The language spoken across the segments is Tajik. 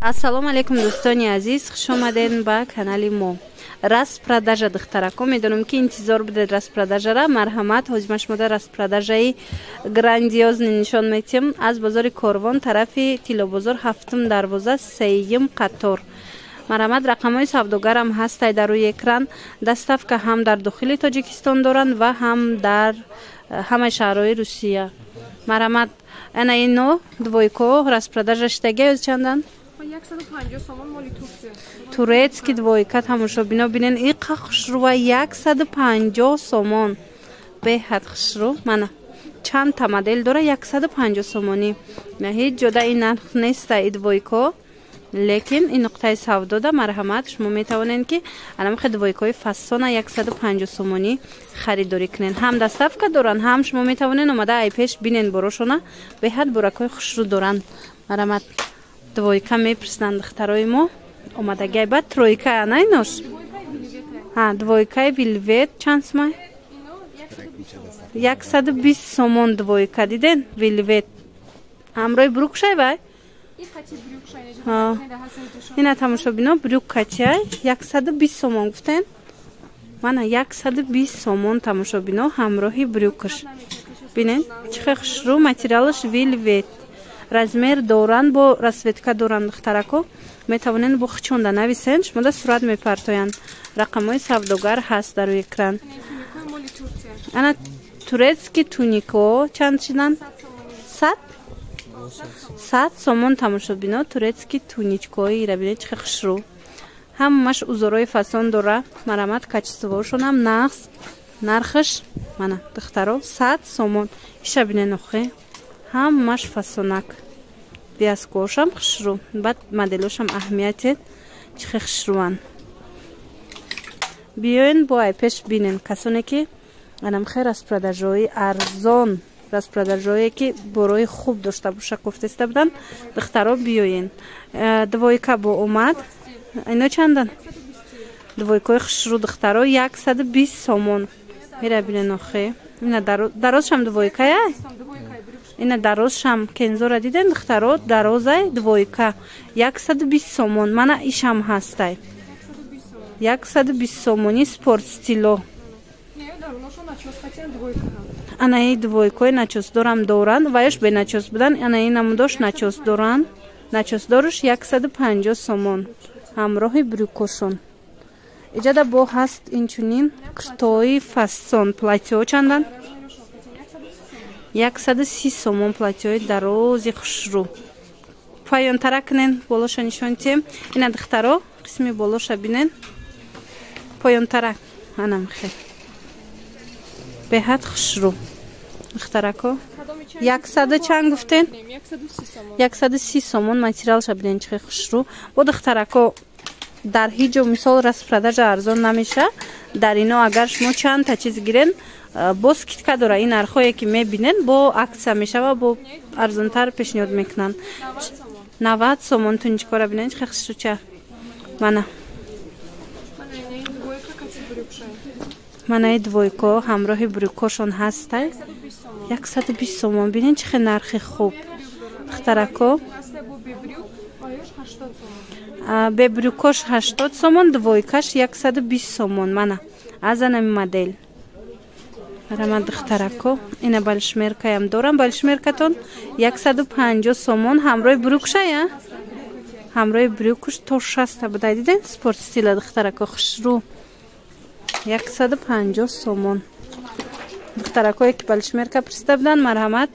Ассалому алайкум, дӯстони азиз, хуш омадед ба канали мо. Распродажа, духтарако, медонам, ки интизор будед распродажара. Марҳамат, ҳозир ман шумода распродажаи грандиозный нишон метиҳам аз бозори Корвон, тарафи Тиллобозор, ҳафтум дарвоза, сеюм қатор. Марҳамат, рақамҳои савдогарам ҳастай дар рӯи экран. Доставка ҳам дар дохили Тоҷикистон доранд ва ҳам дар ҳамаи шаҳрҳои Русия. Марҳамат, ана ино двойко распродажа шидагия, ёз чанданд? 150 сомон, моли Турция. Турецкий двойка, тамошобино, бинен, иқа хушрӯва, 150 сомон, беҳад хушрӯ. Мана чандта модел дора, 150 сомонӣ. На ҳеҷ ҷода ин нарх неста и двойко, лекин ин нуқтаи савдода, марҳамат, шумо метавонед, ки анамхе двойкои фасона 150 сомонӣ харидорӣ кунед. Ҳам доставка доранд, ҳам шумо метавонед омада ай пеш бинен борошона, беҳад буракҳои хушрӯ доранд. Марҳамат, двойка мепурсанд духтарои мо омадагиай. Баъд тройка ана инош, ҳа, двойкаи вельвет чанд сумай? 120 сомон двойка, диден, вельвет ҳамроҳи брюкшай вай. Ина, тамошобино, брюк качай, 120 сомон гуфтен. Мана 120 сомон, тамошобино, ҳамроҳи брюкаш. Бинен, чӣ хел хушрӯ, материалаш вельвет, размер доранд, бо расцветка доранд. Духтарако, метавонед бо хичонда нависен, шумода сурат мепартоянд. Рақамҳои савдогар ҳаст дар рӯи экран. Ана турецкий тунико чанд шиданд? 100 сомон, тамошобино, турецкий туничкои ира бинед, чӣ хушрӯ, ҳамаш узорои фасон дора. Марҳамат, качествоошонам нағз, нархаш мана, духтаро, 100 сомон. Иша бинен охе, ҳамаш фасонак, вязкоошам хушрӯ. Баъд моделошам аҳамияте, чӣ хел хушрӯанд. Биёен, бо ай пеш бинен. Касоне ки анамхе распродажҳои арзон, распродажҳое ки борои хуб дошта боша, гуфтеста буданд, духтаро, биёен. Двойка бо омад, ино чандан? Двойкои хушрӯ, духтаро, 120 сомон. Мира бинен охе, ина дарозшам двойкая, ина дарозшам кензора, диден, духтаро, дарозай двойка, 120 сомон. Мана ишам ҳастай, 120 сомони, спорт стило. Анаи двойкои начосдорам доранд, ваёш беначос будан, анаи намудош начос доранд. Начосдоруш 150 сомон ҳамроҳи брюкошон. Иҷада бо ҳаст инчунин куртои фасон, платьё чандан? 130 сомон, платьёи дарози хушрӯ. Поёнтара кунен, болоша нишон тиҳем. Ина, духтаро, қисми болоша бинен, поёнтара анамхе, беҳад хушрӯ, духтарако. Яксаду чанд гуфтен? 130 сомон. Материалша бинен, чӣ хушрӯ. Бо, духтарако, дар ҳеҷ ҷо мисол распродажа арзон намеша. Дар ино агар шумо чандта чиз гирен, бо скидка дора. Ин нархҳое ки мебинен, бо акция мешава, бо арзонтар пешниҳод мекунанд. 90 сомон туничкора бинен, чӣ хушрӯча. Мана манаи двойко ҳамроҳи брюкошон ҳастай, 120 сомон. Бинен, чӣ хел нархи хуб, духтарако. Бебрюкош 80 сомон, двойкаш 120 сомон. Мана аз анами модел рама, духтарако, ина белошмеркаям дорам. Белошмеркатон 150 сомон ҳамроҳи брюкшая, ҳамроҳи брюкуш то 60 будай. Диден, спорт стила, духтарако, хушрӯ, 150 сомон. Духтаракое ки белошмерка пурсида буданд, марҳамат,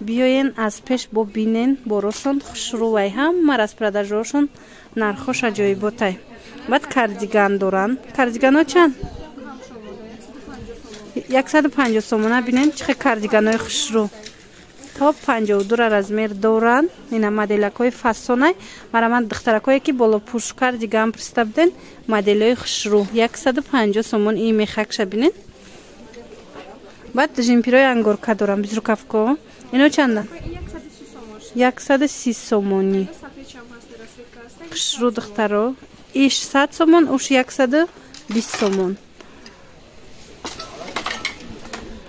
биёен, аз пеш бо бинен, борошон хушрӯвай, ҳама распродажҳошон нархош аҷоиботай. Баъд кардиган доранд. Кардиганҳо чанд? 150 сомона. Бинен, чӣ хел кардиганои хушрӯ, то 52-ра размер доранд. Ина моделакҳои фасонай. Марҳамат, духтаракое ки болопӯш кардиган пурсида буден, моделҳои хушрӯ, 150 сомон. И мехакша бинен. Баъд жемперои ангорка дорам, безрукавко. Ино чанда? 130 сомонӣ, хушрӯ, духтаро. Иш 100 сомон, уш 120 сомон.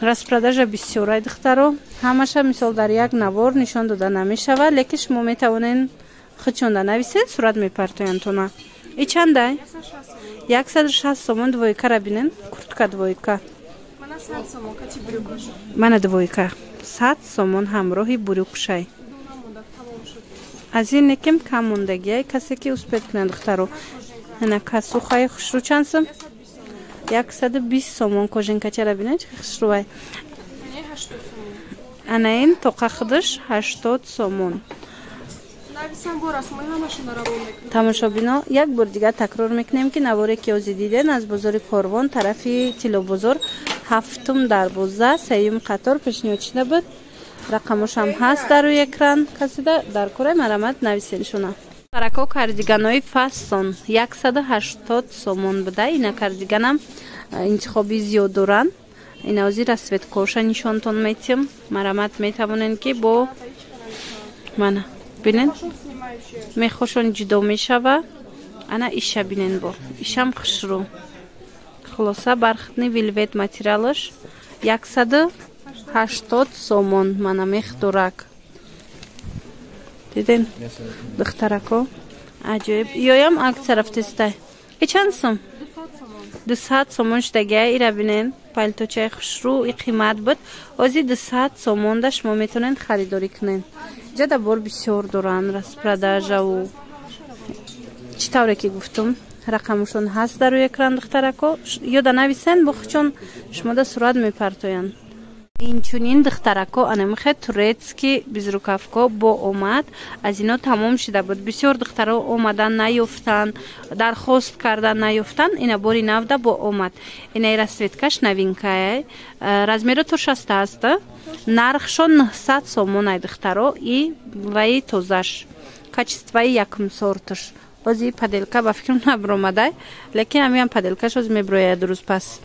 Распродажа бисёрай, духтаро, ҳамаша мисол дар як навор нишон дода намешавад, лекин шумо метавонед. Худшонда нависен, сурат мепартоянд тона. И чандай? 160 сомон двойкара бинен, куртка двойка. Мана двойка. 100 сомон ҳамроҳи брюкшай. Аз ин некем кам мондагиай, касе ки успеть кунад, духтаро. Ана касухаи хушрӯ чанд сум? 120 сомон кожанкачара бинен, чӣ хушрӯай. Ана ин тоқа худаш 80 сомон. Тамошобино, як бор дигар такрор мекунем, ки наворе ки ҳозир диден аз бозори Корвон, тарафи Тиллобозор, ҳафтум дарвоза, сеюм қатор пешниҳод шуда буд. Рақамошам ҳаст дар рӯи экран. Касида дар кораи, марамат, нависеншона. Парако, кардиганои фасон 180 сомон буда. Ина кардиганам интихоби зиёд доранд. Ина ҳозир расцветкоша нишонтон метиҳам. Марамат, метавонен ки бо мана бинен, мехошон ҷудо мешава. Ана иша бинен, бо ишам хушрӯ. Хулоса, бархатный вельвет материалаш, 180 сомон. Мана мехдорак диден, духтарако, аҷоиб. Ёям акция рафтестай. И чанд сум? 200 сомон шудагия. Ира бинен, палточаи хушрӯ, и қимат буд, ҳозир 200 сомонда шумо метавонед харидорӣ кунед. Ҷада бор бисёр доранд, распродажаву чӣ тавре ки гуфтум, рақамашон ҳаст дар рӯи экран. Духтарако, ёда нависен, бохчон шумода сурат мепартоянд. Инчунин, духтарако, анамихе турецкий безрукавко бо омад. Аз ино тамом шуда буд, бисёр духтаро омадан наёфтанд, дархост кардан наёфтанд. Ина бори навда бо омад. Инаи расцветкаш новинкае, размеро то 60 аст, нархшон 900 сомонай, духтаро. И ваи тозаш, качествои якум сорташ. Ози поделка ба фикрам набиромадай, лекин ҳамиам поделкаш ози мебирояд рӯз пас.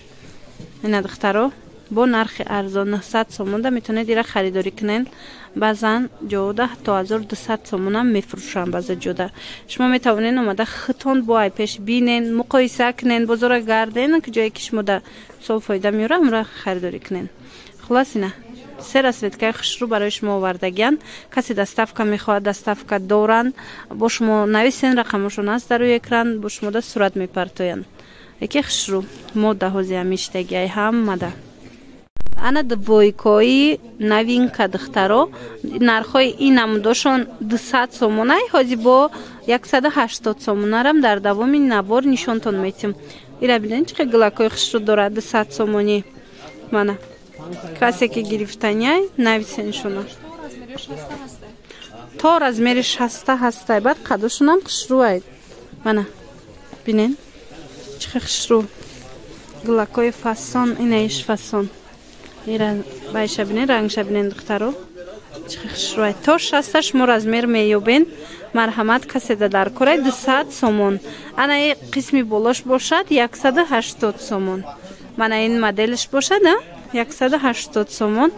Ина, духтаро, бо нархи арзон 900 сомонда метавонед ира харидорӣ кунед. Баъзан ҷода то 1200 сомонам мефурӯшанд. Баъза ҷода шумо метавонед омада худтон бо ай пеш бинен, муқоиса кунен, бозора гарден, ки ҷое ки шумо да сол фоида меёра, амра харидорӣ кунен. Хулас, ина се расцветкаи хушрӯ барои шумо овардагиянд. Касе доставка мехоҳад, доставка доранд. Бо шумо нависен, рақамошон аст дар рӯи экран, бо шумо да сурат мепартоянд. Яке хушрӯ мода ҳози ҳамиштагиай ҳамада. Ана двойкои новинка, духтаро, нархҳои ин намудошон 200 сомонай, ҳози бо 180 сомонарам дар давоми навор нишонтон метиҳам. Ира бинед, чӣ қадр гулакҳои хушрӯ дорад, 200 сомонӣ. Мана, касе ки гирифтаняй, нависеншона. То размери 60 ҳастай, баъд қадошонам хушрӯай. Мана бинен, чӣ қадр хушрӯ, гулакҳои фасон. Инаиш фасон. Ира байша бинен, рангша бинен, духтаро, чӣ хушрӯай. То 60 шумо размер меёбен. Марҳамат, каседа дар корай, 200 сомон. Ана қисми болош бошад 180 сомон. Мана ин моделш бошад 180 сомон,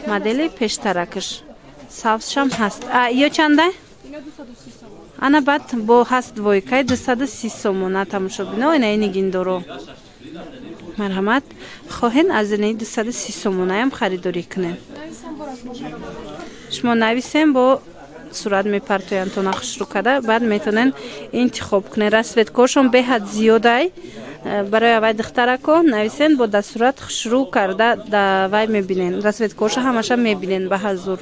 модели пештаракаш сабзшам ҳаст. Ё чандай? Ана баъд бо ҳаст двойкаи 230 сомона. Тамошобино, ина нигиндоро, марҳамат, хоҳен аз инаи 230 сомонаям харидорӣ кунед. Шумо нависем, бо сурат мепартоянд тона хушрӯ карда, баъд метавонен интихоб кунед. Расцветкошон беҳад зиёдай. Барои аввай, духтарако, нависен, бо дар сурат хушрӯ карда да вай мебинен, расцветкоша ҳамаша мебинен ба ҳазур.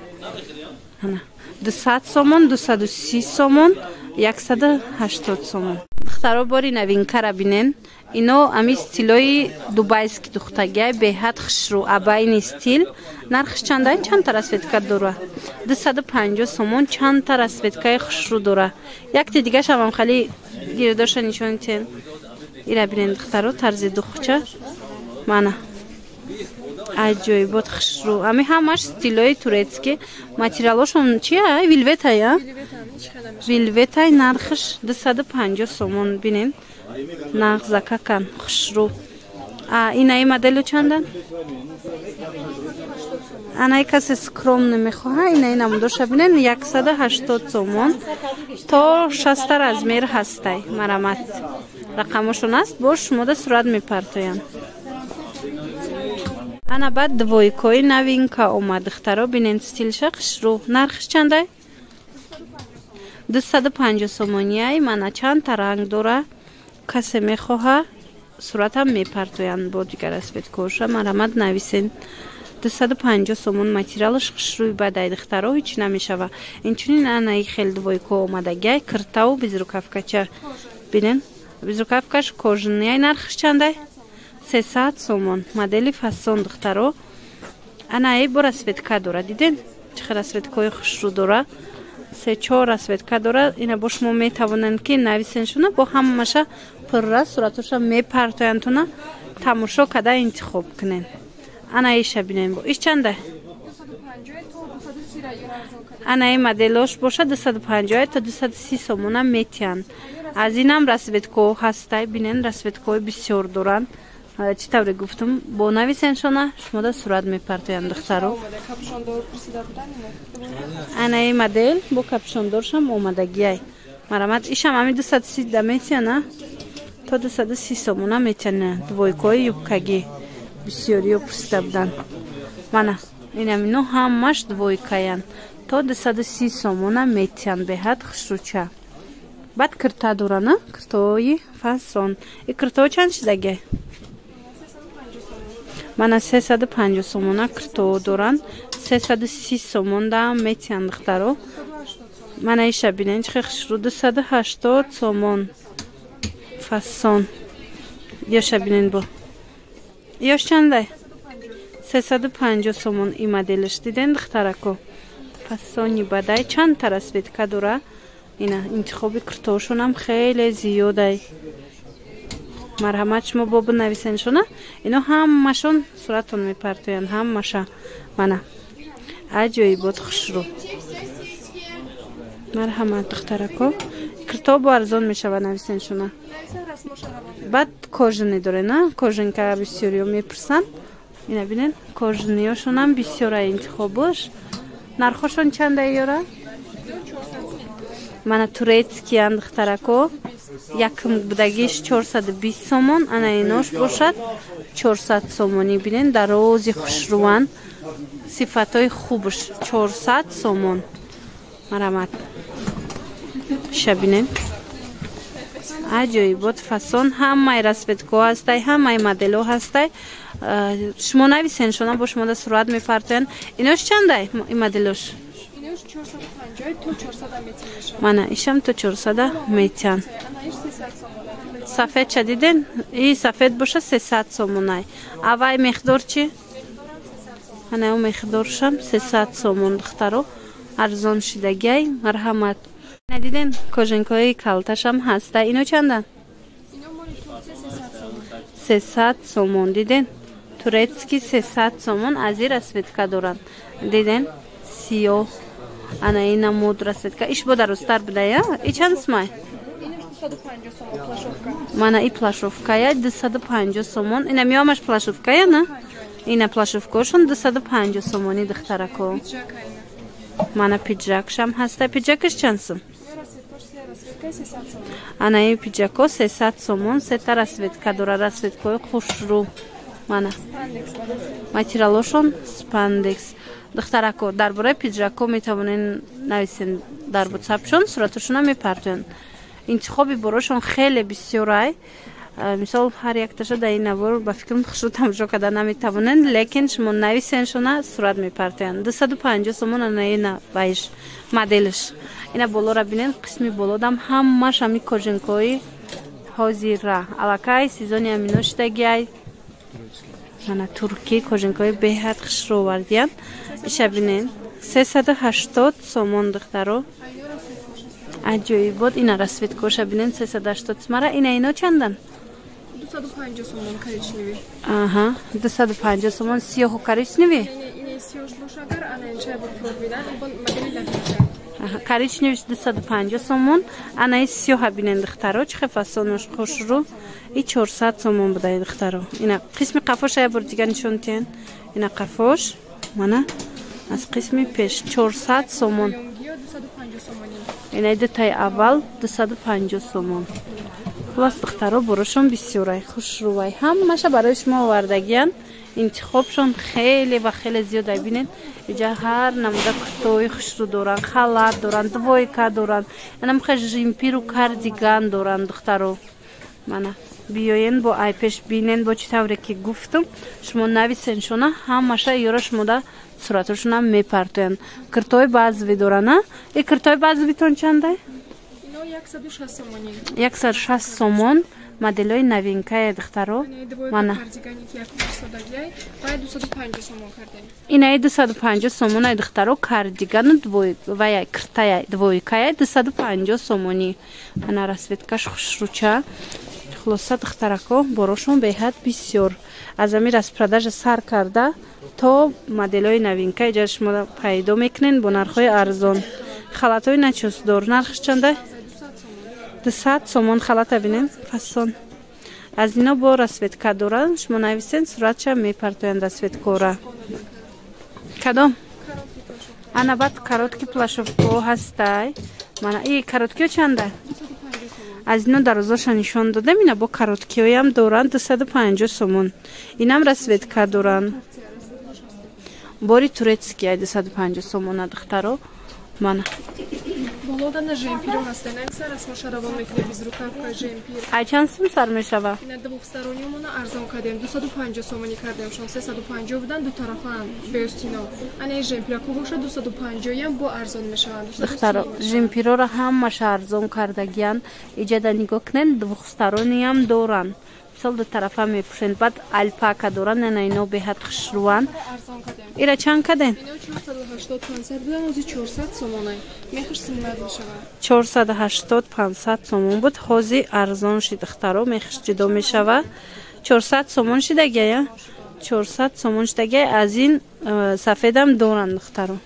200 сомон, 230 сомон, 180 сомон. Духтаро, бори новинкара бинен. Ино ами стилои дубайски духтагиай, беҳад хушрӯ, абайный стиль. Нархш чандай? Чандта расцветка дора? 250 сомон. Чандта расцветкаи хушрӯ дора. Якти дигашам хали гирдоша нишонитен. Ира бинен, духтаро, тарзи духча. Мана аҷоибот, хушрӯ. Ами ҳамаш стилои турецкий. Материалошон чия? Вельветая, вельветай. Нархш 250 сомон. Бинен, нағзакакан, хушрӯ. Инаи моделу чандан? Анаи касе скромно мехоҳа, инаи намудоша бинен, 180 сомон, то 60 размер ҳастай. Марамат, рақамошон аст, бо шумода сурат мепартоянд. Ана баъд двойкои новинка омад. Духтаро, бинен стилша, хушрӯ. Нархш чандай? 250 сомонияй. Мана чандта ранг дора. Касе мехоҳа суратам мепартоянд бо дигар расцветкоша. Марҳамат, нависен. 250 сомон. Материалаш хушрӯи бадай, духтаро, ҳеч намешава. Инчунин анаи хел двойко омадагиай, киртаву безрукавкача. Бинен, безрукавкаш кожаный. Нархш чандай? 300 сомон. Модели фасон, духтаро. Анаи бо расцветка дора. Диден, чӣ хел расцветкои хушрӯ дора? Се чор расцветка дора. Ина бо шумо метавонанд ки нависеншуна, бо ҳамаша пурра суратоша мепартояндтуна, тамошо када интихоб кунен. Ана иша бинем, бо иш чанда? Ана и моделош боша 250 то 230 сомона метиҳанд. Аз инам расцветкоҳо ҳастай. Бинен, расцветкоҳои бисёр доранд. Чӣ тавре гуфтум, бо нависеншона шумода сурат мепартоянд, духтаро. Ана и модел бо капюшондоршам омадагиай. Марамат, ишам ами 230 да метиҳана, то 230 сомона метиҳана. Двойкои юбкагӣ бисёриё пурсида буданд. Мана инамино ҳамаш двойкаянд, то 230 сомона метиҳанд. Беҳад хушрӯча. Баъд кирта дорана, киртои фасон. И киртоҳо чанд шидагиай? Мана, 350 сомона киртоҳо доранд, 330 сомон да метиҳанд, духтаро. Мана иша бинен, чӣ хел хушрӯ, 280 сомон, фасон. Ёша бинен, бо ёш чандай? 350 сомон и моделаш. Диден, духтарако, фасони бадай, чандта расцветка дора. Ина интихоби киртоҳошонам хеле зиёдай. Марҳамат, шумо бо бинависеншона, ино ҳамашон суратон мепартоянд, ҳамаша. Мана, аҷоибот, хушрӯ. Марҳамат, духтарако, киртоҳо бо арзон мешава, нависеншона. Баъд кожаный доре на, кожанка бисёриё мепурсанд. Ина бинен, кожаныёшонам бисёра интихобош. Нархошон чанда ёра? Мана, турецкиян, духтарако. Якм будагиш 420 сомон, ана инош бошад 400 сомонӣ. Бинен, дарози хушрӯван, сифатҳои хубш, 400 сомон. Марамат, ша бинен, аҷоибот, фасон. Ҳамаи расцветкаҳо ҳастай, ҳамаи моделҳо ҳастай. Шумо нависен шона, бо шумо да сурат мепартоянд. Инош чандай, и моделош? Мана ишам то 400 метиҳанд. Сафедча диден? И сафед боша 300 сомонай. Авай мехдор чӣ? Ана ӯ мехдоршам 300 сомон, духтаро, арзон шидагиай. Марҳамат. Диден, кожанкои калташам ҳаста. Ино чанда? 300 сомон. Диден, турецкий, 300 сомон. Аз и расцветка доранд. Диден, сиёҳ, ана ина мод расцветка. Иш бо дарозтар будая. И чанд сумай? Мана и плащёвкая 250 сомон. Ина миёмаш плащёвкая на, ина плащёвкаошон 250 сомони, духтарако. Мана пиджакшам ҳаста. Пиджакаш чанд сум? Ана ин пиджако 300 сомон, сета расцветка дора, расцветкаҳои хушрӯ. Мана материалошон спандекс. Духтарако, дар бораи пиджако метавонен нависен дар ватсапшон, суратошона мепартоянд. Интихоби борошон хеле бисёрай. Мисол, ҳар якташа дар ин навор, ба фикрам, хушрӯ тамошо карда наметавонен, лекин шумо нависеншона, сурат мепартоянд. 250 сомон ана ина вайш моделш. Ина болора бинен, қисми болодам ҳамаш ҳами кожанкои ҳозира, аллакай сезони амино шидагиай. Мана туркӣ кожанкои беҳад хушрӯ овардиянд. Иша бинен, 380 сомон, духтаро, аҷоибот. Ина расцветкоша бинен, 380 сумара. Ина ино чандан? 250 сомон коричневый. Аҳа, 250 сомон сиёҳу коричневый. Ини сиёҳш бошагар, ана инча бо пробидан, бо модели лафича. Коричневиш 250 сомон. Ана и сиёҳа бинен, духтаро, чӣ хел фасонош хушрӯ. И 400 сомон будаи, духтаро. Ина қисми қафоша я бор дига нишон тиҳен. Ина қафош, мана аз қисми пеш, 400 сомон. Ёмгиё 250 сомонӣ. Ина дутаи аввал 250 сомон. Хулас, духтаро, борошон бисёрай, хушрӯвай, ҳамаша барои шумо овардагиян. Интихобшон хеле ва хеле зиёд. Бинед, иҷа ҳар намуда куртои хушрӯ доранд, халат доранд, двойка доранд, анамха жемпиру кардиган доранд. Духтаро, мана биёен, бо айпеш бинен. Бо чӣ тавре ки гуфтум, шумо нависеншона, ҳамаша ёра шумода суратошонам мепартоянд. Киртои баъзви дорана. И киртои баъзвитон чандай? 160 сомон. Моделҳои новинкае, духтаро, мана. Инаи 250 сомонай, духтаро, кардигану вая киртая двойкая 250 сомонӣ. Ана расцветкаш хушрӯча. Хулоса, духтарако, борошон беҳад бисёр. Аз ами распродажа сар карда то моделҳои новинка иҷа шумо пайдо мекунен бо нархҳои арзон. Халатҳои начосдор нархш чанда? 200 сомон. Халата бинем, фасон. Аз ино бо расцветка доранд. Шумо нависен, суратша мепартоянд расцветкора. Кадом? Ана баъд короткий плащовко ҳастай. Мана и короткиё чанда? Аз ино дарозоша нишон додем, ина бо короткиёям доранд, 250 сомон. Инам расцветка доранд. Бори турецкий ай 250 сомона, духтаро, мана. Болодана жемпиро ҳастен. Аксар аз мо шаравон мекунем, безрукавка жемпир. Ай чанд сум сар мешава? Ина двухстороннюмона арзон кардем, 250 сомонӣ кардем. Шон 350 будан, ду тарафаан беостино. Ана жемпирако боша, 250-ям бо арзон мешаванд. Духтаро, жемпирора ҳамаша арзон кардагиян. Иҷада нигоҳ кунед, двухсторонниям доранд, мисол ду тарафа мепӯшед. Баъд альпака доранд, ана ино беҳад хушрӯванд. Ира чанд каден? 480, 500 сомон буд, ҳози арзон шид, духтаро. Мехш ҷудо мешава, 400 сомон шидагия, 400 сомон шидагия. Аз ин сафедам доранд, духтаро,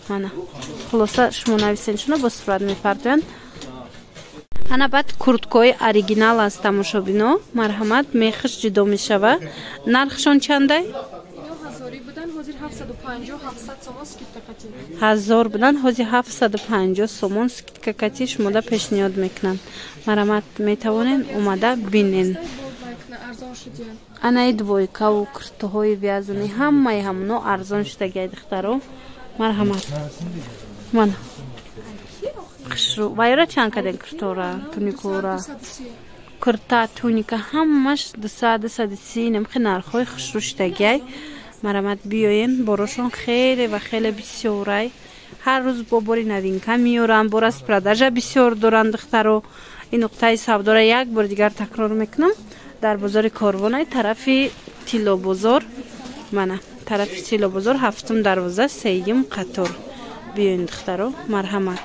мана. Хулоса, шумо нависен, шуно бо сурат мепартоянд. Ана баъд курткои оригинал аст, тамошобино, марҳамат. Мехш ҷудо мешава. Нархшон чандай? 1000 будан, ҳозир 750 сомон скидка кати шумода пешниҳод мекунанд. Марҳамат, метавонен омада бинен. Анаи двойкаву куртоҳои вязаный ҳамаи ҳамоно арзон шудагиай, духтаро, марҳамат, мана. Хушрӯ. Вайра чанд каден? Куртора, туникора, курта, туника ҳамаш 200, 230, намхи нархҳои хушрӯ шудагиай. Марамат, биёен, борошон хеле ва хеле бисёрай. Ҳар рӯз бо бори новинка меёранд, бо распродажа бисёр доранд, духтаро. Ин нуқтаи савдора як бори дигар такрор мекунам: дар бозори Корвонай, тарафи Тиллобозор. Мана, тарафи Тиллобозор, ҳафтум дарвоза, сеюм қатор. Биёен, духтаро, марҳамат.